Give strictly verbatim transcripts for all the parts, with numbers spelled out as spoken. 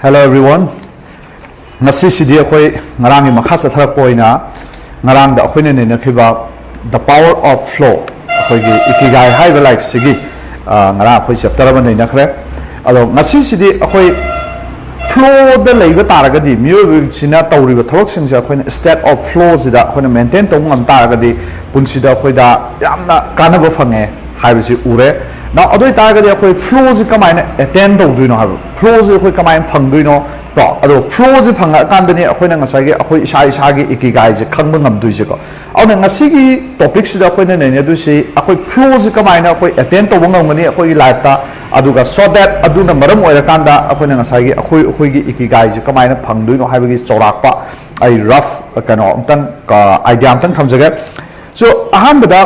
Hello everyone. ꯉꯁꯤꯁꯤꯗꯤ ꯑꯩꯈꯣꯏ ꯉꯔꯥꯡꯒꯤ ꯃꯈꯥ ꯆꯠꯊꯔꯛꯄ ꯑꯣꯏꯅ ꯉꯔꯥꯡꯗ ꯑꯩꯈꯣꯏꯅ ꯅꯩꯅꯈꯤꯕ The Power of Flow, ꯑꯩꯈꯣꯏꯒꯤ ꯏꯀꯤꯒꯥꯏ ꯍꯥꯏꯔꯤꯕ ꯂꯥꯏꯔꯤꯛꯁꯤꯒꯤ, ꯑ, ꯉꯔꯥꯡ ꯑꯩꯈꯣꯏ ꯆꯦꯞꯇꯔ ꯑꯃ ꯅꯩꯅꯈ꯭ꯔꯦ꯫ ꯑꯗꯣ ꯉꯁꯤꯁꯤꯗꯤ ꯑꯩꯈꯣꯏ ꯐ꯭ꯂꯣꯗ ꯂꯩꯕ ꯇꯥꯔꯒꯗꯤ, ꯃꯤꯑꯣꯏꯕꯁꯤꯅ ꯇꯧꯔꯤꯕ ꯊꯕꯛꯁꯤꯡꯁꯦ ꯑꯩꯈꯣꯏꯅ state of flow ꯁꯤꯗ ꯑꯩꯈꯣꯏꯅ ꯃꯦꯟꯇꯦꯟ ꯇꯧꯕ ꯉꯝ ꯇꯥꯔꯒꯗꯤ, ꯄꯨꯟꯁꯤꯗ ꯑꯩꯈꯣꯏꯗ ꯌꯥꯝꯅ ꯀꯥꯟꯅꯕ ꯐꯪꯉꯦ ꯍꯥꯏꯕꯁꯤ ꯎꯔꯦ꯫ Now, ꯑꯗꯨ ꯑꯣꯏꯇꯥꯔꯒꯗꯤ ꯑꯩꯈꯣꯏ ꯐ꯭ꯂꯣꯁꯤ ꯀꯃꯥꯏꯅ ꯑꯦꯇꯦꯟ ꯇꯧꯗꯣꯏꯅꯣ ꯍꯥꯏꯕ, ꯐ꯭ꯂꯣꯁꯤ ꯑꯩꯈꯣꯏ ꯀꯃꯥꯏꯅ ꯐꯪꯗꯣꯏꯅꯣ? ꯀꯣ, ꯑꯗꯣ ꯐ꯭ꯂꯣꯁꯤ ꯐꯪꯉꯛꯑꯀꯥꯟꯗꯅꯤ ꯑꯩꯈꯣꯏꯅ ꯉꯁꯥꯏꯒꯤ ꯑꯩꯈꯣꯏ ꯏꯁꯥ ꯏꯁꯥꯒꯤ ꯏꯀꯤꯒꯥꯏꯁꯦ ꯈꯪꯕ ꯉꯝꯗꯣꯏꯁꯦꯀꯣ꯫ ꯑꯗꯨꯅ ꯉꯁꯤꯒꯤ ꯇꯣꯄꯤꯛꯁꯤꯗ ꯑꯩꯈꯣꯏꯅ ꯅꯩꯅꯗꯣꯏꯁꯤ ꯑꯩꯈꯣꯏ ꯐ꯭ꯂꯣꯁꯤ ꯀꯃꯥꯏꯅ ꯑꯩꯈꯣꯏ ꯑꯦꯇꯦꯟ ꯇꯧꯕ ꯉꯝꯒꯅꯤ ꯑꯩꯈꯣꯏꯒꯤ ꯂꯥꯏꯐꯇ, ꯑꯗꯨꯒ so that ꯑꯗꯨꯅ ꯃꯔꯝ ꯑꯣꯏꯔꯀꯥꯟꯗ ꯑꯩꯈꯣꯏꯅ ꯉꯁꯥꯏꯒꯤ ꯑꯩꯈꯣꯏ ꯑꯩꯈꯣꯏꯒꯤ ꯏꯀꯤꯒꯥꯏꯁꯦ ꯀꯃꯥꯏꯅ ꯐꯪꯗꯣꯏꯅꯣ ꯍꯥꯏꯕꯒꯤ ꯆꯥꯎꯔꯥꯛꯄ ꯑꯩ ꯔꯐ ꯀꯩꯅꯣ ꯑꯝꯇꯪ ꯑꯥꯏꯗꯤꯌꯥ ꯑꯝꯇꯪ ꯊꯝꯖꯒꯦ꯫ So, ꯑꯍꯥꯟꯕꯗ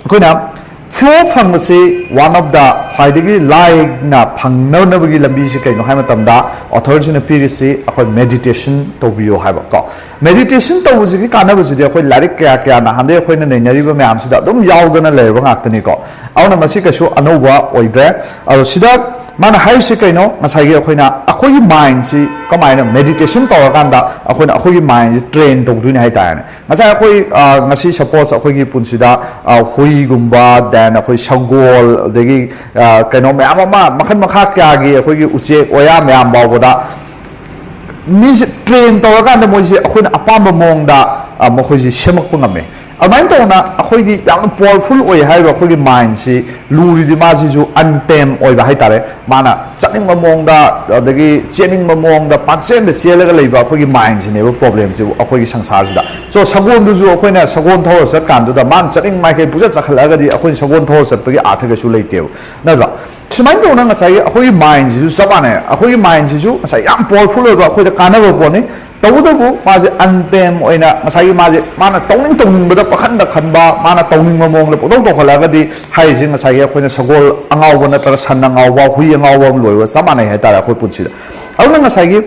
ꯑꯩꯈꯣꯏꯅ ꯐ꯭ꯂꯣ ꯐꯪꯕꯁꯤ one of the ꯈ꯭ꯋꯥꯏꯗꯒꯤ ꯂꯥꯏꯅ ꯐꯪꯅꯅꯕꯒꯤ ꯂꯝꯕꯤꯁꯤ ꯀꯩꯅꯣ ꯍꯥꯏ ꯃꯇꯝꯗ, ꯑꯣꯊꯔꯁꯤꯅ ꯄꯤꯔꯤꯁꯤ ꯑꯩꯈꯣꯏ ꯃꯦꯗꯤꯇꯦꯁꯟ ꯇꯧꯕꯤꯌꯣ ꯍꯥꯏꯕ ꯀꯣ꯫ ꯃꯦꯗꯤꯇꯦꯁꯟ ꯇꯧꯕꯁꯤꯒꯤ ꯀꯥꯟꯅꯕꯁꯤꯗꯤ ꯑꯩꯈꯣꯏ ꯂꯥꯏꯔꯤꯛ ꯀꯌꯥ ꯀꯌꯥ ꯅꯍꯥꯟꯗꯩ ꯑꯩꯈꯣꯏꯅ ꯅꯩꯅꯔꯤꯕ ꯃꯌꯥꯝꯁꯤꯗ ꯑꯗꯨꯝ ꯌꯥꯎꯗꯅ ꯂꯩꯔꯕ ꯉꯥꯛꯇꯅꯤꯀꯣ꯫ ꯑꯗꯨꯅ ꯃꯁꯤ ꯀꯩꯁꯨ ꯑꯅꯧꯕ ꯑꯣꯏꯗ꯭ꯔꯦ꯫ ꯑꯗꯣ ꯁꯤꯗ ꯃꯥꯅ ꯍꯥꯏꯔꯤꯁꯤ ꯀꯩꯅꯣ? ꯉꯁꯥꯏꯒꯤ ꯑꯩꯈꯣꯏꯅ ꯑꯩꯈꯣꯏꯒꯤ ꯃꯥꯏꯟꯁꯤ ꯀꯃꯥꯏꯅ ꯃꯦꯗꯤꯇꯦꯁꯟ ꯇꯧꯔꯀꯥꯟꯗ ꯑꯩꯈꯣꯏꯅ ꯑꯩꯈꯣꯏꯒꯤ ꯃꯥꯏꯟꯁꯤ ꯇ꯭ꯔꯦꯟ ꯇꯧꯗꯣꯏꯅꯤ ꯍꯥꯏꯇꯥꯔꯦꯅꯦ꯫ ꯉꯁꯥꯏ ꯑꯩꯈꯣꯏ, ꯑ, ꯉꯁꯤ ꯁꯄꯣꯁ ꯑꯩꯈꯣꯏꯒꯤ ꯄꯨꯟꯁꯤꯗ, ꯑ, ꯍꯨꯏꯒꯨꯝꯕ, then ꯑꯩꯈꯣꯏ ꯁꯒꯣꯜ, ꯑꯗꯒꯤ, ꯑ, ꯀꯩꯅꯣ ꯃꯌꯥꯝ ꯑꯃ, ꯃꯈꯜ ꯃꯈꯥ ꯀꯌꯥꯒꯤ ꯑꯩꯈꯣꯏꯒꯤ ꯎꯆꯦꯛ ꯋꯥꯌꯥ ꯃꯌꯥꯝ ꯐꯥꯎꯕꯗ ꯃꯤꯁꯦ ꯇ꯭ꯔꯦꯟ ꯇꯧꯔꯀꯥꯟꯗ ꯃꯣꯏꯁꯦ ꯑꯩꯈꯣꯏꯅ ꯑꯄꯥꯝꯕ ꯃꯑꯣꯡꯗ, ꯑ, ꯃꯈꯣꯏꯁꯦ ꯁꯦꯝꯃꯛꯄ ꯉꯝꯃꯦ꯫ ꯑꯗꯨꯃꯥꯏꯅ ꯇꯧꯅ ꯑꯩꯈꯣꯏꯒꯤ ꯌꯥꯝꯅ ꯄꯋꯥꯔꯐꯨꯜ ꯑꯣꯏ ꯍꯥꯏꯔꯤꯕ ꯑꯩꯈꯣꯏꯒꯤ ꯃꯥꯏꯟꯁꯤ ꯂꯨꯔꯤꯗꯤ ꯃꯥꯁꯤꯁꯨ ꯑꯟꯇꯦꯝ ꯑꯣꯏꯕ ꯍꯥꯏꯇꯥꯔꯦ꯫ ꯃꯥꯅ ꯆꯠꯅꯤꯡꯕ ꯃꯑꯣꯡꯗ, ꯑꯗꯒꯤ ꯆꯦꯟꯅꯤꯡꯕ ꯃꯑꯣꯡꯗ ꯄꯥꯛꯆꯦꯟꯗ ꯆꯦꯜꯂꯒ ꯂꯩꯕ ꯑꯩꯈꯣꯏꯒꯤ ꯃꯥꯏꯟꯁꯤꯅꯦꯕ ꯄ꯭ꯔꯣꯕ꯭ꯂꯦꯝꯁꯤꯕꯨ ꯑꯩꯈꯣꯏꯒꯤ ꯁꯪꯁꯥꯔꯁꯤꯗ꯫ So, ꯁꯒꯣꯜꯗꯨꯁꯨ ꯑꯩꯈꯣꯏꯅ ꯁꯒꯣꯜ ꯊꯧꯔ ꯆꯠꯀꯥꯟꯗꯨꯗ ꯃꯥꯅ ꯆꯠꯅꯤꯡ ꯃꯥꯏꯀꯩ ꯄꯨꯆꯠ ꯆꯠꯈꯠꯂꯛꯑꯒꯗꯤ ꯑꯩꯈꯣꯏꯅ ꯁꯒꯣꯜ ꯊꯧꯔ ꯆꯠꯄꯒꯤ ꯑꯥꯔꯊ ꯀꯩꯁꯨ ꯂꯩꯇꯦꯕ, ꯅꯠꯇ꯭ꯔꯥ? ꯁꯨꯃꯥꯏꯅ ꯇꯧꯅ ꯉꯁꯥꯏꯒꯤ ꯑꯩꯈꯣꯏꯒꯤ ꯃꯥꯏꯟꯁꯤꯁꯨ ꯆꯞ ꯃꯥꯟꯅꯩ꯫ ꯑꯩꯈꯣꯏꯒꯤ ꯃꯥꯏꯟꯁꯤꯁꯨ ꯉꯁꯥꯏ ꯌꯥꯝ ꯄꯋꯥꯔꯐꯨꯜ ꯑꯣꯏꯕ, ꯑꯩꯈꯣꯏꯗ ꯀꯥꯟꯅꯕ ꯄꯣꯠꯅꯤ꯫ ꯇꯧꯕꯇꯕꯨ ꯃꯥꯁꯦ ꯑꯟꯇꯦꯝ ꯑꯣꯏꯅ ꯉꯁꯥꯏꯒꯤ ꯃꯥꯁꯦ ꯃꯥꯅ ꯇꯧꯅꯤꯡ ꯇꯧꯅꯤꯡꯕꯗ ꯄꯪꯈꯟꯗ ꯈꯟꯕ, ꯃꯥꯅ ꯇꯧꯅꯤꯡꯕ ꯃꯑꯣꯡꯗ ꯄꯪꯇꯧ ꯇꯧꯈꯠꯂꯛꯑꯒꯗꯤ ꯍꯥꯏꯔꯤꯁꯦ ꯉꯁꯥꯏꯒꯤ ꯑꯩꯈꯣꯏꯅ ꯁꯒꯣꯜ ꯑꯉꯥꯎꯕ ꯅꯠꯇ꯭ꯔꯒ ꯁꯟ ꯑꯉꯥꯎꯕ, ꯍꯨꯏ ꯑꯉꯥꯎꯕ ꯑꯃ ꯂꯣꯏꯕꯒ ꯆꯞ ꯃꯥꯟꯅꯩ ꯍꯥꯏꯇꯥꯔꯦ ꯑꯩꯈꯣꯏ ꯄꯨꯟꯁꯤꯗ꯫ ꯑꯗꯨꯅ ꯉꯁꯥꯏꯒꯤ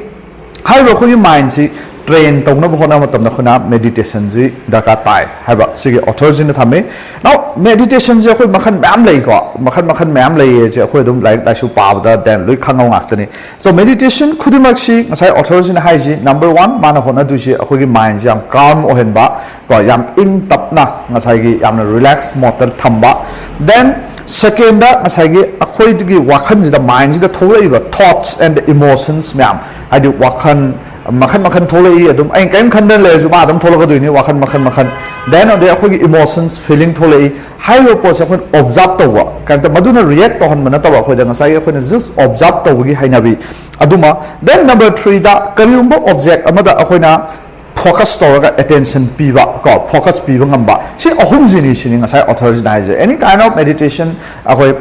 ꯍꯥꯏꯔꯤꯕ ꯑꯩꯈꯣꯏꯒꯤ ꯃꯥꯏꯟꯁꯤ ꯇ꯭ꯔꯦꯟ ꯇꯧꯅꯕ ꯍꯣꯠꯅꯕ ꯃꯇꯝꯗ ꯑꯩꯈꯣꯏꯅ ꯃꯦꯗꯤꯇꯦꯁꯟꯁꯤ ꯗꯔꯀꯥꯔ ꯇꯥꯏ ꯍꯥꯏꯕ ꯁꯤꯒꯤ ꯑꯣꯊꯔꯁꯤꯅ ꯊꯝꯃꯤ꯫ ꯅꯥꯎ, ꯃꯦꯗꯤꯇꯦꯁꯟꯁꯦ ꯑꯩꯈꯣꯏ ꯃꯈꯜ ꯃꯌꯥꯝ ꯂꯩꯀꯣ, ꯃꯈꯜ ꯃꯈꯜ ꯃꯌꯥꯝ ꯂꯩꯌꯦꯁꯦ ꯑꯩꯈꯣꯏ ꯑꯗꯨꯝ ꯂꯥꯏꯔꯤꯛ ꯂꯥꯏꯁꯨ ꯄꯥꯕꯗ ꯗꯦꯟ ꯂꯣꯏ ꯈꯪꯉꯧ ꯉꯥꯛꯇꯅꯤ꯫ ꯁꯣ ꯃꯦꯗꯤꯇꯦꯁꯟ ꯈꯨꯗꯤꯡꯃꯛꯁꯤ ꯉꯁꯥꯏ ꯑꯣꯊꯔꯁꯤꯅ ꯍꯥꯏꯁꯤ, ꯅꯝꯕꯔ ꯋꯥꯟ, ꯃꯥꯅ ꯍꯣꯠꯅꯗꯣꯏꯁꯤ ꯑꯩꯈꯣꯏꯒꯤ ꯃꯥꯏꯟꯁꯦ ꯌꯥꯝ ꯀꯥꯜꯝ ꯑꯣꯏꯍꯟꯕ, ꯀꯣ, ꯌꯥꯝ ꯏꯪ ꯇꯞꯅ, ꯉꯁꯥꯏꯒꯤ ꯌꯥꯝꯅ ꯔꯤꯂꯦꯛꯁ ꯃꯣꯠꯇ ꯊꯝꯕ꯫ ꯗꯦꯟ ꯁꯦꯀꯦꯟꯗ, ꯉꯁꯥꯏꯒꯤ ꯑꯩꯈꯣꯏꯒꯤ ꯋꯥꯈꯜꯁꯤꯗ, ꯃꯥꯏꯟꯁꯤꯗ ꯊꯣꯛꯂꯛꯏꯕ ꯊꯣꯠꯁ ꯑꯦꯟ ꯏꯃꯣꯁꯟꯁ ꯃꯌꯥꯝ, ꯍꯥꯏꯗꯤ ꯋꯥꯈꯜ ꯃꯈꯟ ꯃꯈꯟ ꯊꯣꯛꯂꯛꯏ꯫ ꯑꯗꯨꯝ ꯑꯩꯅ ꯀꯔꯤꯝ ꯈꯟꯗꯅ ꯂꯩꯔꯁꯨ ꯃꯥ ꯑꯗꯨꯝ ꯊꯣꯛꯂꯛꯀꯗꯣꯏꯅꯤ, ꯋꯥꯈꯜ ꯃꯈꯟ ꯃꯈꯟ꯫ ꯗꯦꯟ ꯑꯗꯩ ꯑꯩꯈꯣꯏꯒꯤ ꯏꯃꯣꯁꯟꯁ, ꯐꯤꯂꯤꯡ ꯊꯣꯛꯂꯛꯏ꯫ ꯍꯥꯏꯔꯤꯕ ꯄꯣꯠꯁꯦ ꯑꯩꯈꯣꯏꯅ ꯑꯣꯕꯖꯥꯔꯕ ꯇꯧꯕ, ꯀꯩꯝꯇ ꯃꯗꯨꯅ ꯔꯤꯌꯦꯛ ꯇꯧꯍꯟꯕ ꯅꯠꯇꯕ, ꯑꯩꯈꯣꯏꯗ ꯉꯁꯥꯏꯒꯤ ꯑꯩꯈꯣꯏꯅ ꯖꯁ ꯑꯣꯕꯖꯥꯔꯕ ꯇꯧꯕꯒꯤ ꯍꯩꯅꯕꯤ ꯑꯗꯨꯃ꯫ ꯗꯦꯟ ꯅꯝꯕꯔ ꯊ꯭ꯔꯤꯗ, ꯀꯔꯤꯒꯨꯝꯕ ꯑꯣꯕꯖꯦꯛ ꯑꯃꯗ ꯑꯩꯈꯣꯏꯅ ꯐꯣꯀꯁ ꯇꯧꯔꯒ ꯑꯦꯇꯦꯟꯁꯟ ꯄꯤꯕ, ꯀꯣ, ꯐꯣꯀꯁ ꯄꯤꯕ ꯉꯝꯕ, ꯁꯤ ꯑꯍꯨꯝꯁꯤꯅꯤ ꯁꯤꯅꯤ ꯉꯁꯥꯏ ꯑꯣꯊꯔꯁꯤꯅ ꯍꯥꯏꯁꯦ꯫ Any kind of meditation, ꯑꯩꯈꯣꯏ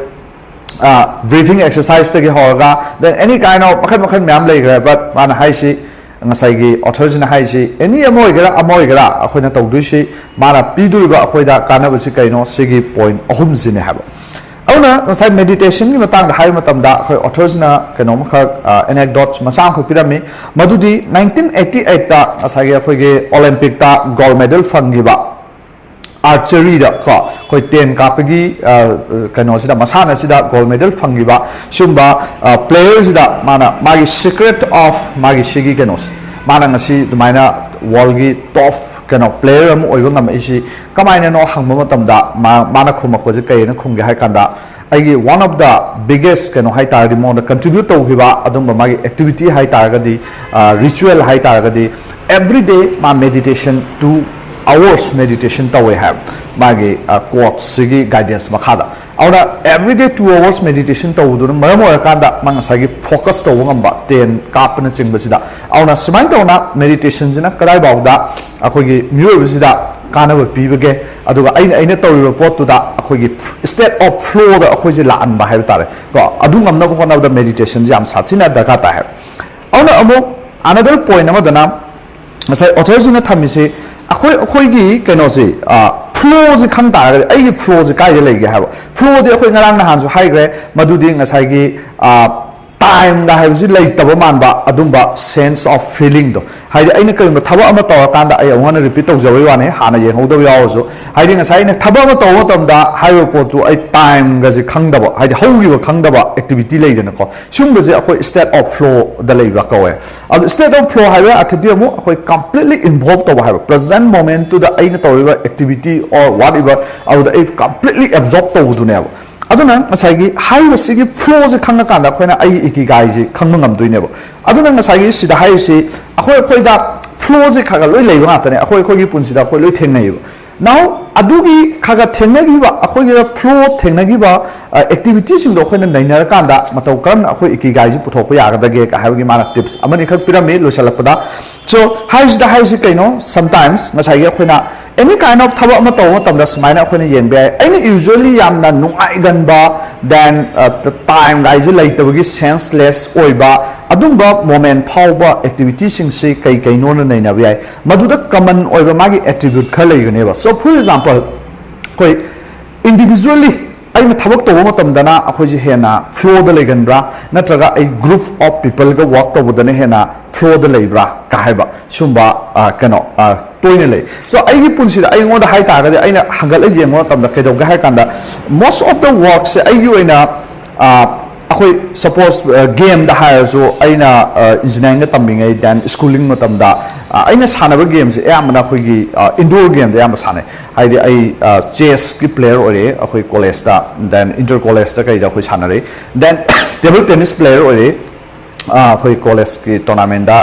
ꯕ꯭ꯔꯤꯊꯤꯡ ꯑꯦꯛꯁꯔꯁꯥꯏꯖꯇꯒꯤ ꯍꯧꯔꯒ, ꯗꯦꯟ ꯑꯦꯅꯤ ꯀꯥꯏꯟ ꯑꯣꯐ ꯃꯈꯜ ꯃꯈꯜ ꯃꯌꯥꯝ ꯂꯩꯈ꯭ꯔꯦ꯫ ꯕꯠ ꯃꯥꯅ ꯍꯥꯏꯁꯤ, ꯉꯁꯥꯏꯒꯤ ꯑꯣꯊꯔꯁꯤꯅ ꯍꯥꯏꯁꯤ, ꯑꯦꯅꯤ ꯑꯃ ꯑꯣꯏꯒꯦꯔꯥ ꯑꯃ ꯑꯣꯏꯒꯦꯔꯥ ꯑꯩꯈꯣꯏꯅ ꯇꯧꯗꯣꯏꯁꯤ, ꯃꯥꯅ ꯄꯤꯗꯣꯔꯤꯕ ꯑꯩꯈꯣꯏꯗ ꯀꯥꯟꯅꯕꯁꯤ ꯀꯩꯅꯣ, ꯁꯤꯒꯤ ꯄꯣꯏꯟ ꯑꯍꯨꯝꯁꯤꯅꯦ ꯍꯥꯏꯕ꯫ ꯑꯗꯨꯅ ꯉꯁꯥꯏ ꯃꯦꯗꯤꯇꯦꯁꯟꯒꯤ ꯃꯇꯥꯡꯗ ꯍꯥꯏꯕ ꯃꯇꯝꯗ, ꯑꯩꯈꯣꯏ ꯑꯣꯊꯔꯁꯤꯅ ꯀꯩꯅꯣꯝꯈꯛ, ꯑꯦꯅꯦꯛꯗꯣꯠ ꯃꯆꯥ ꯑꯃꯈꯛ ꯄꯤꯔꯝꯃꯤ꯫ ꯃꯗꯨꯗꯤ ꯅꯥꯏꯟꯇꯤꯟ ꯑꯩꯠꯇꯤ ꯑꯩꯠꯇ ꯉꯁꯥꯏꯒꯤ ꯑꯩꯈꯣꯏꯒꯤ ꯑꯣꯂꯦꯝꯄꯤꯛꯇ ꯒꯣꯜ ꯃꯦꯗꯜ ꯐꯪꯈꯤꯕ, ꯑꯥꯔꯆꯔꯤꯗ, ꯀꯣ, ꯑꯩꯈꯣꯏ ꯇꯦꯟ ꯀꯥꯞꯄꯒꯤ, ꯑ, ꯀꯩꯅꯣꯁꯤꯗ, ꯃꯁꯥꯟꯅꯁꯤꯗ ꯒꯣꯜ ꯃꯦꯗꯜ ꯐꯪꯈꯤꯕ ꯁꯤꯒꯨꯝꯕ, ꯑ, ꯄ꯭ꯂꯦꯌꯔꯁꯤꯗ ꯃꯥꯅ ꯃꯥꯒꯤ ꯁꯤꯀ꯭ꯔꯦꯠ ꯑꯣꯐ ꯃꯥꯒꯤ ꯁꯤꯒꯤ ꯀꯩꯅꯣꯁꯦ, ꯃꯥꯅ ꯉꯁꯤ ꯑꯗꯨꯃꯥꯏꯅ ꯋꯥꯔꯜꯒꯤ ꯇꯣꯞ ꯀꯩꯅꯣ ꯄ꯭ꯂꯦꯌꯔ ꯑꯃ ꯑꯣꯏꯕ ꯉꯝꯃꯛꯏꯁꯤ ꯀꯃꯥꯏꯅꯅꯣ ꯍꯪꯕ ꯃꯇꯝꯗ, ꯃꯥ, ꯃꯥꯅ ꯈꯨꯝꯃꯛꯄꯁꯦ ꯀꯩꯅ ꯈꯨꯝꯒꯦ ꯍꯥꯏ ꯀꯥꯟꯗ, ꯑꯩꯒꯤ ꯋꯥꯟ ꯑꯣꯐ ꯗ ꯕꯤꯒꯦꯁ ꯀꯩꯅꯣ ꯍꯥꯏ ꯇꯥꯔꯒꯗꯤ, ꯃꯉꯣꯟꯗ ꯀꯟꯇ꯭ꯔꯤꯕ꯭ꯌꯨꯠ ꯇꯧꯈꯤꯕ ꯑꯗꯨꯝꯕ ꯃꯥꯒꯤ ꯑꯦꯛꯇꯤꯚꯤꯇꯤ ꯍꯥꯏ ꯇꯥꯔꯒꯗꯤ, ꯔꯤꯆꯨꯋꯦꯜ ꯍꯥꯏ ꯇꯥꯔꯒꯗꯤ, ꯑꯦꯕ꯭ꯔꯤ ꯗꯦ ꯃꯥ ꯃꯦꯗꯤꯇꯦꯁꯟ ꯇꯨ ꯑꯋꯔꯁ ꯃꯦꯗꯤꯇꯦꯁꯟ ꯇꯧꯋꯦ ꯍꯥꯏꯕ, ꯃꯥꯒꯤ ꯀꯣꯆꯁꯤꯒꯤ ꯒꯥꯏꯗꯦꯟꯁ ꯃꯈꯥꯗ꯫ ꯑꯗꯨꯅ ꯑꯦꯕ꯭ꯔꯤ ꯗꯦ ꯇꯨ ꯑꯋꯔꯁ ꯃꯦꯗꯤꯇꯦꯁꯟ ꯇꯧꯕꯗꯨꯅ ꯃꯔꯝ ꯑꯣꯏꯔꯀꯥꯟꯗ ꯃꯥ ꯉꯁꯥꯏꯒꯤ ꯐꯣꯀꯁ ꯇꯧꯕ ꯉꯝꯕ, ꯇꯦꯟ ꯀꯥꯞꯄꯅꯆꯤꯡꯕꯁꯤꯗ꯫ ꯑꯗꯨꯅ ꯁꯨꯃꯥꯏꯅ ꯇꯧꯅ ꯃꯦꯗꯤꯇꯦꯁꯟꯁꯤꯅ ꯀꯗꯥꯏꯐꯥꯎꯗ ꯑꯩꯈꯣꯏꯒꯤ ꯃꯤꯑꯣꯏꯕꯁꯤꯗ ꯀꯥꯟꯅꯕ ꯄꯤꯕꯒꯦ, ꯑꯗꯨꯒ ꯑꯩꯅ, ꯑꯩꯅ ꯇꯧꯔꯤꯕ ꯄꯣꯠꯇꯨꯗ ꯑꯩꯈꯣꯏꯒꯤ ꯁ꯭ꯇꯦꯠ ꯑꯣꯐ ꯐ꯭ꯂꯣꯗ ꯑꯩꯈꯣꯏꯁꯦ ꯂꯥꯛꯍꯟꯕ ꯍꯥꯏꯕ ꯇꯥꯔꯦ, ꯀꯣ, ꯑꯗꯨ ꯉꯝꯅꯕ ꯍꯣꯠꯅꯕꯗ ꯃꯦꯗꯤꯇꯦꯁꯟꯁꯦ ꯌꯥꯝ ꯁꯥꯊꯤꯅ ꯗꯔꯀꯥꯔ ꯇꯥꯏ ꯍꯥꯏꯕ꯫ ꯑꯗꯨꯅ ꯑꯃꯨꯛ ꯑꯅꯗꯔ ꯄꯣꯏꯟ ꯑꯃꯗꯅ, ꯉꯁꯥꯏ ꯑꯣꯊꯔꯁꯤꯅ ꯊꯝꯃꯤꯁꯤ, ꯑꯩꯈꯣꯏ, ꯑꯩꯈꯣꯏꯒꯤ ꯀꯩꯅꯣꯁꯤ, ꯐ꯭ꯂꯣꯁꯤ ꯈꯪ ꯇꯥꯔꯒꯗꯤ, ꯑꯩꯒꯤ ꯐ꯭ꯂꯣꯁꯤ ꯀꯥꯏꯗ ꯂꯩꯒꯦ ꯍꯥꯏꯕ꯫ ꯐ꯭ꯂꯣꯗꯤ ꯑꯩꯈꯣꯏ ꯉꯔꯥꯡ ꯅꯍꯥꯟꯁꯨ ꯍꯥꯏꯈ꯭ꯔꯦ, ꯃꯗꯨꯗꯤ ꯉꯁꯥꯏꯒꯤ, ꯑ, ꯇꯥꯏꯝꯒ ꯍꯥꯏꯕꯁꯤ ꯂꯩꯇꯕ ꯃꯥꯟꯕ ꯑꯗꯨꯝꯕ sense of feelingꯗꯣ꯫ ꯍꯥꯏꯗꯤ ꯑꯩꯅ ꯀꯔꯤꯒꯨꯝꯕ ꯊꯕꯛ ꯑꯃ ꯇꯧꯔꯀꯥꯟꯗ, ꯑꯩ ꯑꯃꯨꯛ ꯍꯟꯅ repeat ꯇꯧꯖꯕꯩ ꯋꯥꯅꯤ, ꯍꯥꯟꯅ ꯌꯦꯡꯍꯧꯗꯕ ꯌꯥꯎꯔꯁꯨ, ꯍꯥꯏꯗꯤ ꯉꯁꯥꯏ ꯑꯩꯅ ꯊꯕꯛ ꯑꯃ ꯇꯧꯕ ꯃꯇꯝꯗ ꯍꯥꯏꯔꯤꯕ ꯄꯣꯠꯇꯨ ꯑꯩ ꯇꯥꯏꯝꯒꯁꯦ ꯈꯪꯗꯕ, ꯍꯥꯏꯗꯤ ꯍꯧꯈꯤꯕ ꯈꯪꯗꯕ activity ꯂꯩꯗꯅꯀꯣ, ꯁꯤꯒꯨꯝꯕꯁꯦ ꯑꯩꯈꯣꯏ state of flowꯗ ꯂꯩꯕ ꯀꯧꯋꯦ꯫ ꯑꯗꯨ state of flow ꯍꯥꯏꯕ ꯑꯥꯔꯊꯗꯤ ꯑꯃꯨꯛ ꯑꯩꯈꯣꯏ completely involve ꯇꯧꯕ ꯍꯥꯏꯕ, present momentꯇꯨꯗ ꯑꯩꯅ ꯇꯧꯔꯤꯕ activity or whatever, ꯑꯗꯨꯗ ꯑꯩ completely absorb ꯇꯧꯕꯗꯨꯅꯦꯕ꯫ ꯑꯗꯨꯅ ꯉꯁꯥꯏꯒꯤ ꯍꯥꯏꯔꯤꯕꯁꯤꯒꯤ flowꯁꯦ ꯈꯪꯉꯀꯥꯟꯗ ꯑꯩꯈꯣꯏꯅ ꯑꯩꯒꯤ ꯏꯀꯤꯒꯥꯏꯁꯦ ꯈꯪꯕ ꯉꯝꯗꯣꯏꯅꯦꯕ꯫ ꯑꯗꯨꯅ ꯉꯁꯥꯏꯒꯤ ꯁꯤꯗ ꯍꯥꯏꯔꯤꯁꯤ ꯑꯩꯈꯣꯏ ꯑꯩꯈꯣꯏꯗ flowꯁꯦ ꯈꯔ ꯈꯔ ꯂꯣꯏ ꯂꯩꯕ ꯉꯥꯛꯇꯅꯦ, ꯑꯩꯈꯣꯏ ꯑꯩꯈꯣꯏꯒꯤ ꯄꯨꯟꯁꯤꯗ ꯑꯩꯈꯣꯏ ꯂꯣꯏ ꯊꯦꯡꯅꯩꯌꯦꯕ꯫ Now ꯑꯗꯨꯒꯤ ꯈꯔ ꯈꯔ ꯊꯦꯡꯅꯈꯤꯕ, ꯑꯩꯈꯣꯏꯒꯤ flow ꯊꯦꯡꯅꯈꯤꯕ activityꯁꯤꯡꯗꯣ ꯑꯩꯈꯣꯏꯅ ꯅꯩꯅꯔꯀꯥꯟꯗ ꯃꯇꯧ ꯀꯔꯝꯅ ꯑꯩꯈꯣꯏ ꯏꯀꯤꯒꯥꯏꯁꯤ ꯄꯨꯊꯣꯛꯄ ꯌꯥꯒꯗꯒꯦ ꯍꯥꯏꯕꯒꯤ ꯃꯥꯅ tips ꯑꯃꯅꯤꯈꯛ ꯄꯤꯔꯝꯃꯤ ꯂꯣꯏꯁꯤꯜꯂꯛꯄꯗ꯫ So ꯍꯥꯏꯁꯤꯗ ꯍꯥꯏꯁꯤ ꯀꯩꯅꯣ, sometimes ꯉꯁꯥꯏꯒꯤ ꯑꯩꯈꯣꯏꯅ any kind of ꯊꯕꯛ ꯑꯃ ꯇꯧꯕ ꯃꯇꯝꯗ ꯁꯨꯃꯥꯏꯅ ꯑꯩꯈꯣꯏꯅ ꯌꯦꯡꯕ ꯌꯥꯏ꯫ ꯑꯩꯅ usually ꯌꯥꯝꯅ ꯅꯨꯡꯉꯥꯏꯒꯟꯕ, then time ꯒꯥꯏꯁꯦ ꯂꯩꯇꯕꯒꯤ senseless ꯑꯣꯏꯕ ꯑꯗꯨꯝꯕ moment ꯐꯥꯎꯕ activityꯁꯤꯡꯁꯤ ꯀꯩ ꯀꯩꯅꯣꯅ ꯅꯩꯅꯕ ꯌꯥꯏ꯫ ꯃꯗꯨꯗ common ꯑꯣꯏꯕ ꯃꯥꯒꯤ attribute ꯈꯔ ꯂꯩꯒꯅꯦꯕ꯫ So for example, ꯑꯩꯈꯣꯏ individually ꯑꯩꯅ ꯊꯕꯛ ꯇꯧꯕ ꯃꯇꯝꯗꯅ ꯑꯩꯈꯣꯏꯁꯦ ꯍꯦꯟꯅ flowꯗ ꯂꯩꯒꯟꯕ꯭ꯔꯥ, ꯅꯠꯇ꯭ꯔꯒ ꯑꯩ group of peopleꯒ work ꯇꯧꯕꯗꯅ ꯍꯦꯟꯅ flowꯗ ꯂꯩꯕ꯭ꯔꯥ ꯀ ꯍꯥꯏꯕ ꯁꯨꯝꯕ ꯀꯩꯅꯣ ꯇꯣꯏꯅ ꯂꯩ꯫ So ꯑꯩꯒꯤ ꯄꯨꯟꯁꯤꯗ ꯑꯩꯉꯣꯟꯗ ꯍꯥꯏꯇꯥꯔꯒꯗꯤ, ꯑꯩꯅ ꯍꯪꯒꯠꯂ ꯌꯦꯡꯕ ꯃꯇꯝꯗ ꯀꯩꯗꯧꯒꯦ ꯍꯥꯏ ꯀꯥꯟꯗ, most of the workꯁꯦ ꯑꯩꯒꯤ ꯑꯣꯏꯅ ꯑꯩꯈꯣꯏ suppose gameꯗ ꯍꯥꯏꯔꯁꯨ, ꯑꯩꯅ engineeringꯗ ꯇꯝꯃꯤꯉꯩ, then schooling ꯃꯇꯝꯗ ꯑꯩꯅ ꯁꯥꯟꯅꯕ gameꯁꯦ ꯑꯌꯥꯝꯕꯅ ꯑꯩꯈꯣꯏꯒꯤ indoor gameꯗ ꯑꯌꯥꯝꯕ ꯁꯥꯟꯅꯩ꯫ ꯍꯥꯏꯗꯤ ꯑꯩ chessꯀꯤ player ꯑꯣꯏꯔꯛꯑꯦ ꯑꯩꯈꯣꯏ collegeꯇ, then inter collegeꯇ ꯀꯩꯗ ꯑꯩꯈꯣꯏ ꯁꯥꯟꯅꯔꯛꯏ, then table tennis player ꯑꯣꯏꯔꯛꯑꯦ ꯑꯩꯈꯣꯏ collegeꯀꯤ tournamentꯗ,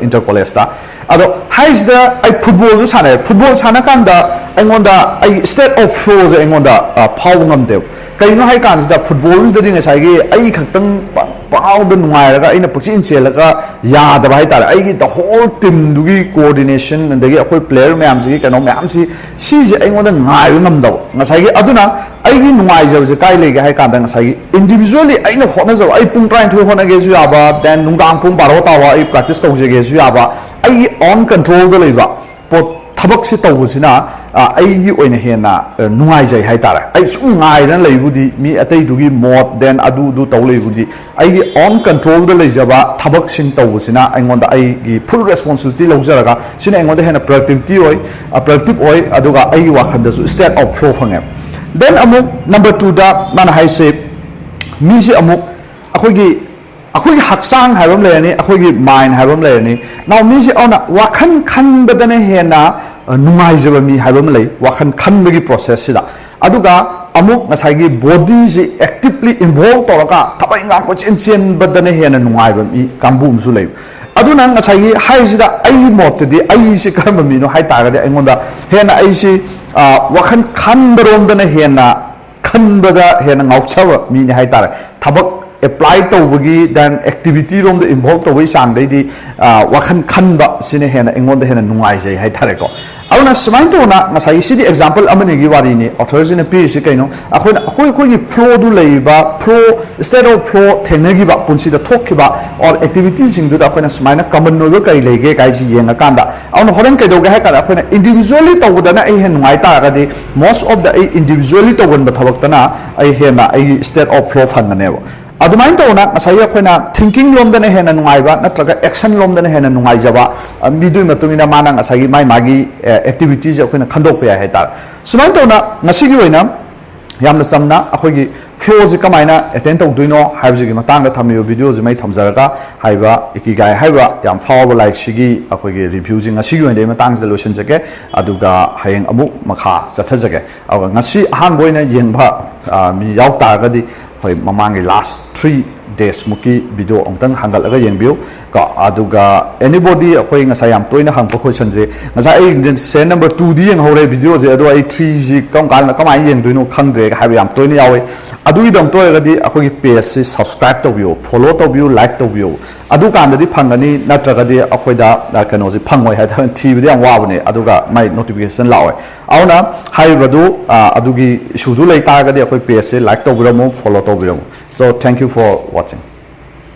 inter collegeꯇ꯫ ꯑꯗꯣ ꯍꯥꯏꯁꯤꯗ ꯑꯩ footballꯁꯨ ꯁꯥꯟꯅꯩ꯫ Football ꯁꯥꯟꯅ ꯀꯥꯟꯗ ꯑꯩꯉꯣꯟꯗ ꯑꯩ state of flowꯁꯦ ꯑꯩꯉꯣꯟꯗ ꯐꯥꯎꯕ ꯉꯝꯗꯦꯕ꯫ ꯀꯩꯅꯣ ꯍꯥꯏ ꯀꯥꯟꯁꯤꯗ footballꯁꯤꯗꯗꯤ ꯉꯁꯥꯏꯒꯤ ꯑꯩ ꯈꯛꯇꯪ ꯄꯪꯄꯥꯎꯗ ꯅꯨꯡꯉꯥꯏꯔꯒ ꯑꯩꯅ ꯄꯨꯛꯆꯦꯟ ꯆꯦꯜꯂꯒ ꯌꯥꯗꯕ ꯍꯥꯏꯇꯥꯔꯦ꯫ ꯑꯩꯒꯤ the whole teamꯗꯨꯒꯤ coordination, ꯑꯗꯒꯤ ꯑꯩꯈꯣꯏ player ꯃꯌꯥꯝꯁꯤꯒꯤ ꯀꯩꯅꯣ ꯃꯌꯥꯝꯁꯤ, ꯁꯤꯁꯦ ꯑꯩꯉꯣꯟꯗ ꯉꯥꯏꯕ ꯉꯝꯗꯕ꯫ ꯉꯁꯥꯏꯒꯤ ꯑꯗꯨꯅ ꯑꯩꯒꯤ ꯅꯨꯡꯉꯥꯏꯖꯕꯁꯦ ꯀꯥꯏ ꯂꯩꯒꯦ ꯍꯥꯏ ꯀꯥꯟꯗ, ꯉꯁꯥꯏꯒꯤ individually ꯑꯩꯅ ꯍꯣꯠꯅꯖꯕ, ꯑꯩ ꯄꯨꯡ ꯇꯔꯥꯅꯤꯊꯣꯏ ꯍꯣꯠꯅꯒꯦꯁꯨ ꯌꯥꯕ, then ꯅꯨꯡꯗꯥꯡ ꯄꯨꯡ ꯕꯥꯔꯣ ꯇꯥꯕ ꯑꯩ practice ꯇꯧꯖꯒꯦꯁꯨ ꯌꯥꯕ, ꯑꯩꯒꯤ own controlꯗ ꯂꯩꯕ ꯄꯣꯠ ꯊꯕꯛꯁꯤ ꯇꯧꯕꯁꯤꯅ ꯑ, ꯑꯩꯒꯤ ꯑꯣꯏꯅ ꯍꯦꯟꯅ ꯑ, ꯅꯨꯡꯉꯥꯏꯖꯩ ꯍꯥꯏꯇꯥꯔꯦ꯫ ꯑꯩ ꯁꯨꯝ ꯉꯥꯏꯗꯅ ꯂꯩꯕꯨꯗꯤ, ꯃꯤ ꯑꯇꯩꯗꯨꯒꯤ ꯃꯣꯠ, then ꯑꯗꯨꯗꯨ ꯇꯧ ꯂꯩꯕꯨꯗꯤ, ꯑꯩꯒꯤ ꯑꯣꯟ ꯀꯟꯇ꯭ꯔꯣꯜꯗ ꯂꯩꯖꯕ ꯊꯕꯛꯁꯤꯡ ꯇꯧꯕꯁꯤꯅ ꯑꯩꯉꯣꯟꯗ ꯑꯩꯒꯤ ꯐꯨꯜ ꯔꯦꯁꯄꯣꯟꯁꯤꯕꯤꯂꯤꯇꯤ ꯂꯧꯖꯔꯒ, ꯁꯤꯅ ꯑꯩꯉꯣꯟꯗ ꯍꯦꯟꯅ ꯄ꯭ꯔꯗꯛꯇꯤꯕꯤꯇꯤ ꯑꯣꯏ, ꯄ꯭ꯔꯗꯛꯇꯤꯕ ꯑꯣꯏ, ꯑꯗꯨꯒ ꯑꯩꯒꯤ ꯋꯥꯈꯜꯗꯁꯨ ꯁ꯭ꯇꯦꯠ ꯑꯣꯐ ꯐ꯭ꯂꯣ ꯐꯪꯉꯦ꯫ ꯗꯦꯟ ꯑꯃꯨꯛ ꯅꯝꯕꯔ ꯇꯨꯗ ꯃꯥꯅ ꯍꯥꯏꯁꯦ, ꯃꯤꯁꯦ ꯑꯃꯨꯛ ꯑꯩꯈꯣꯏꯒꯤ ꯑꯩꯈꯣꯏꯒꯤ ꯍꯛꯆꯥꯡ ꯍꯥꯏꯕ ꯑꯃ ꯂꯩꯔꯅꯤ, ꯑꯩꯈꯣꯏꯒꯤ ꯃꯥꯏꯟ ꯍꯥꯏꯕ ꯑꯃ ꯂꯩꯔꯅꯤ꯫ ꯅꯥꯎ, ꯃꯤꯁꯦ ꯑꯗꯨꯅ ꯋꯥꯈꯜ ꯈꯟꯕꯗꯅ ꯍꯦꯟꯅ ꯑ, ꯅꯨꯡꯉꯥꯏꯖꯕ ꯃꯤ ꯍꯥꯏꯕ ꯑꯃ ꯂꯩ, ꯋꯥꯈꯜ ꯈꯟꯕꯒꯤ ꯄ꯭ꯔꯣꯁꯦꯁꯁꯤꯗ꯫ ꯑꯗꯨꯒ ꯑꯃꯨꯛ ꯉꯁꯥꯏꯒꯤ ꯕꯣꯗꯤꯁꯤ ꯑꯦꯛꯇꯤꯞꯂꯤ ꯏꯟꯚꯣꯜꯕ ꯇꯧꯔꯒ ꯊꯕꯛ ꯏꯟꯈꯥꯡ ꯀꯣꯏꯆꯦꯟ ꯆꯦꯟꯕꯗꯅ ꯍꯦꯟꯅ ꯅꯨꯡꯉꯥꯏꯕ ꯃꯤ ꯀꯥꯡꯕꯨ ꯑꯃꯁꯨ ꯂꯩ꯫ ꯑꯗꯨꯅ ꯉꯁꯥꯏꯒꯤ ꯍꯥꯏꯔꯤꯁꯤꯗ ꯑꯩꯒꯤ ꯃꯣꯠꯇꯗꯤ ꯑꯩꯁꯤ ꯀꯔꯝꯕ ꯃꯤꯅꯣ ꯍꯥꯏ ꯇꯥꯔꯒꯗꯤ, ꯑꯩꯉꯣꯟꯗ ꯍꯦꯟꯅ ꯑꯩꯁꯤ ꯑ, ꯋꯥꯈꯜ ꯈꯟꯕꯔꯣꯝꯗꯅ ꯍꯦꯟꯅ ꯈꯟꯕꯗ ꯍꯦꯟꯅ ꯉꯥꯎꯆꯕ ꯃꯤꯅꯤ ꯍꯥꯏꯇꯥꯔꯦ꯫ ꯊꯕꯛ ꯑꯦꯄ꯭ꯂꯥꯏ ꯇꯧꯕꯒꯤ, ꯗꯦꯟ ꯑꯦꯛꯇꯤꯚꯤꯇꯤꯔꯣꯝꯗ ꯏꯟꯚꯣꯜꯕ ꯇꯧꯕꯒꯤ ꯆꯥꯡꯗꯩꯗꯤ ꯑ, ꯋꯥꯈꯜ ꯈꯟꯕ ꯁꯤꯅ ꯍꯦꯟꯅ ꯑꯩꯉꯣꯟꯗ ꯍꯦꯟꯅ ꯅꯨꯡꯉꯥꯏꯖꯩ ꯍꯥꯏꯇꯥꯔꯦꯀꯣ꯫ ꯑꯗꯨꯅ ꯁꯨꯃꯥꯏꯅ ꯇꯧꯅ ꯉꯁꯥꯏꯒꯤ, ꯁꯤꯗꯤ ꯑꯦꯛꯖꯥꯝꯄꯜ ꯑꯃꯅꯤꯒꯤ ꯋꯥꯔꯤꯅꯤ, ꯑꯣꯊꯔꯁꯤꯅ ꯄꯤꯔꯤꯁꯤ ꯀꯩꯅꯣ, ꯑꯩꯈꯣꯏꯅ ꯑꯩꯈꯣꯏ ꯑꯩꯈꯣꯏꯒꯤ ꯐ꯭ꯂꯣꯗꯨ ꯂꯩꯔꯤꯕ ꯐ꯭ꯂꯣ, ꯁ꯭ꯇꯦꯠ ꯑꯣꯐ ꯐ꯭ꯂꯣ ꯊꯦꯡꯅꯈꯤꯕ, ꯄꯨꯟꯁꯤꯗ ꯊꯣꯛꯈꯤꯕ ꯑꯣꯔ ꯑꯦꯛꯇꯤꯚꯤꯇꯤꯁꯤꯡꯗꯨꯗ ꯑꯩꯈꯣꯏꯅ ꯁꯨꯃꯥꯏꯅ ꯀꯃꯟ ꯑꯣꯏꯕ ꯀꯔꯤ ꯂꯩꯒꯦ ꯍꯥꯏꯁꯤ ꯌꯦꯡꯉꯀꯥꯟꯗ, ꯑꯗꯨꯅ ꯍꯣꯔꯦꯟ ꯀꯩꯗꯧꯒꯦ ꯍꯥꯏ ꯀꯥꯟꯗ, ꯑꯩꯈꯣꯏꯅ ꯏꯟꯗꯤꯚꯤꯖꯨꯋꯦꯜꯂꯤ ꯇꯧꯕꯗꯅ ꯑꯩ ꯍꯦꯟꯅ ꯅꯨꯡꯉꯥꯏ ꯇꯥꯔꯒꯗꯤ, ꯃꯣꯁ ꯑꯣꯐ ꯗ ꯑꯩ ꯏꯟꯗꯤꯚꯤꯖꯨꯋꯦꯜꯂꯤ ꯇꯧꯒꯟꯕ ꯊꯕꯛꯇꯅ ꯑꯩ ꯍꯦꯟꯅ ꯑꯩꯒꯤ ꯁ꯭ꯇꯦꯠ ꯑꯣꯐ ꯐ꯭ꯂꯣ ꯐꯪꯒꯅꯦꯕ꯫ ꯑꯗꯨꯃꯥꯏꯅ ꯇꯧꯅ ꯉꯁꯥꯏꯒꯤ ꯑꯩꯈꯣꯏꯅ ꯊꯤꯡꯀꯤꯡ ꯂꯣꯝꯗꯅ ꯍꯦꯟꯅ ꯅꯨꯡꯉꯥꯏꯕ ꯅꯠꯇ꯭ꯔꯒ ꯑꯦꯛꯁꯟ ꯂꯣꯝꯗꯅ ꯍꯦꯟꯅ ꯅꯨꯡꯉꯥꯏꯖꯕ, ꯑ, ꯃꯤꯗꯨꯒꯤ ꯃꯇꯨꯡ ꯏꯟꯅ ꯃꯥꯅ ꯉꯁꯥꯏꯒꯤ ꯃꯥꯏ ꯃꯥꯒꯤ, ꯑ, ꯑꯦꯛꯇꯤꯚꯤꯇꯤꯁꯦ ꯑꯩꯈꯣꯏꯅ ꯈꯟꯗꯣꯛꯄ ꯌꯥꯏ ꯍꯥꯏꯇꯥꯔꯦ꯫ ꯁꯨꯃꯥꯏꯅ ꯇꯧꯅ ꯉꯁꯤꯒꯤ ꯑꯣꯏꯅ ꯌꯥꯝꯅ ꯆꯝꯅ ꯑꯩꯈꯣꯏꯒꯤ ꯐ꯭ꯂꯣꯁꯤ ꯀꯃꯥꯏꯅ ꯑꯦꯇꯦꯟ ꯇꯧꯗꯣꯏꯅꯣ ꯍꯥꯏꯕꯁꯤꯒꯤ ꯃꯇꯥꯡꯗ ꯊꯝꯃꯤꯕ ꯚꯤꯗꯤꯑꯣꯁꯤ ꯃꯩ ꯊꯝꯖꯔꯒ, ꯍꯥꯏꯔꯤꯕ ꯏꯀꯤꯒꯥꯏ ꯍꯥꯏꯔꯤꯕ ꯌꯥꯝ ꯐꯥꯎꯔꯕ ꯂꯥꯏꯔꯤꯛꯁꯤꯒꯤ ꯑꯩꯈꯣꯏꯒꯤ ꯔꯤꯚ꯭ꯌꯨꯁꯤ ꯉꯁꯤꯒꯤ ꯑꯣꯏꯅꯗꯤ ꯑꯩ ꯃꯇꯥꯡꯁꯤꯗ ꯂꯣꯏꯁꯤꯟꯖꯒꯦ꯫ ꯑꯗꯨꯒ ꯍꯌꯦꯡ ꯑꯃꯨꯛ ꯃꯈꯥ ꯆꯠꯊꯖꯒꯦ꯫ ꯑꯗꯨꯒ ꯉꯁꯤ ꯑꯍꯥꯟꯕ ꯑꯣꯏꯅ ꯌꯦꯡꯕ, ꯑ, ꯃꯤ ꯌꯥꯎ ꯇꯥꯔꯒꯗꯤ, ꯑꯩꯈꯣꯏ ꯃꯃꯥꯡꯒꯤ ꯂꯥꯁ ꯊ꯭ꯔꯤ ꯗꯦꯖꯃꯨꯛꯀꯤ ꯚꯤꯗꯤꯑꯣ ꯑꯃꯨꯛꯇꯪ ꯍꯟꯒꯠꯂꯒ ꯌꯦꯡꯕꯤꯌꯨ꯫ ꯀꯣ, ꯑꯗꯨꯒ ꯑꯦꯅꯤꯕꯣꯗꯤ ꯑꯩꯈꯣꯏ ꯉꯁꯥꯏ ꯌꯥꯝ ꯇꯣꯏꯅ ꯍꯪꯕ ꯀꯣꯏꯁꯟꯁꯦ, ꯉꯁꯥꯏ ꯑꯩ ꯁꯦꯟ ꯅꯝꯕꯔ ꯇꯨꯗꯤ ꯌꯦꯡꯍꯧꯔꯦ ꯚꯤꯗꯤꯑꯣꯁꯦ, ꯑꯗꯣ ꯑꯩ ꯊ꯭ꯔꯤꯁꯤ ꯀꯔꯝ ꯀꯥꯟꯗ ꯀꯃꯥꯏꯅ ꯌꯦꯡꯗꯣꯏꯅꯣ ꯈꯪꯗ꯭ꯔꯦ ꯍꯥꯏꯕ ꯌꯥꯝ ꯇꯣꯏꯅ ꯌꯥꯎꯋꯦ꯫ ꯑꯗꯨꯒꯤꯗꯃꯛꯇ ꯑꯣꯏꯔꯒꯗꯤ ꯑꯩꯈꯣꯏꯒꯤ ꯄꯦꯖꯁꯤ ꯁꯕꯁꯀ꯭ꯔꯥꯏꯕ ꯇꯧꯕꯤꯌꯨ, ꯐꯣꯂꯣ ꯇꯧꯕꯤꯌꯨ, ꯂꯥꯏꯛ ꯇꯧꯕꯤꯌꯨ꯫ ꯑꯗꯨꯀꯥꯟꯗꯗꯤ ꯐꯪꯒꯅꯤ, ꯅꯠꯇ꯭ꯔꯒꯗꯤ ꯑꯩꯈꯣꯏꯗ, ꯑ, ꯀꯩꯅꯣꯁꯤ ꯐꯪꯉꯣꯏ ꯍꯥꯏꯇꯥꯔꯦ, ꯊꯤꯕꯗꯤ ꯌꯥꯝ ꯋꯥꯕꯅꯦ, ꯑꯗꯨꯒ ꯃꯥꯏ ꯅꯣꯇꯤꯐꯤꯀꯦꯁꯟ ꯂꯥꯛꯑꯣꯏ꯫ ꯑꯗꯨꯅ ꯍꯥꯏꯔꯤꯕꯗꯨ, ꯑ, ꯑꯗꯨꯒꯤ ꯏꯁꯨꯗꯨ ꯂꯩ ꯇꯥꯔꯒꯗꯤ ꯑꯩꯈꯣꯏ ꯄꯦꯖꯁꯤ ꯂꯥꯏꯛ ꯇꯧꯕꯤꯔꯝꯃꯨ, ꯐꯣꯂꯣ ꯇꯧꯕꯤꯔꯝꯃꯨ꯫ So, thank you for watching.